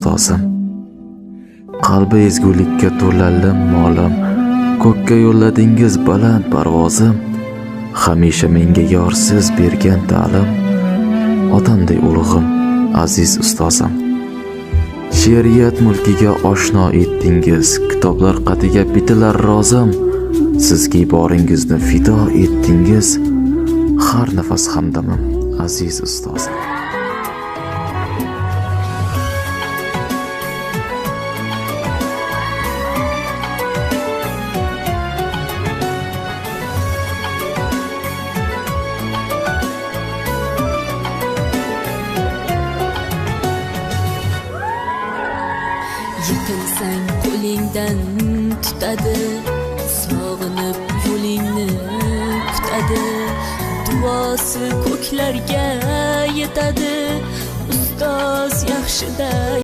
Ustozim. Qalbi ezgulikka to'la lim-molim, ko'kka yo'lladingiz baland parvozim. Hamisha menga yorsiz bergan ta'lim, otamday ulug'im, aziz ustozim. She'riyat mulkiga oshno etdingiz, kitoblar qatiga bitilar rozim. Sizki boringizni fido etdingiz, har nafas hamdamim, aziz ustozim. Yiqilsang qo'lingdan tutadi, sog'inib yo'lingni kutadi, duosi ko'klarga yetadi, ustoz yaxshida.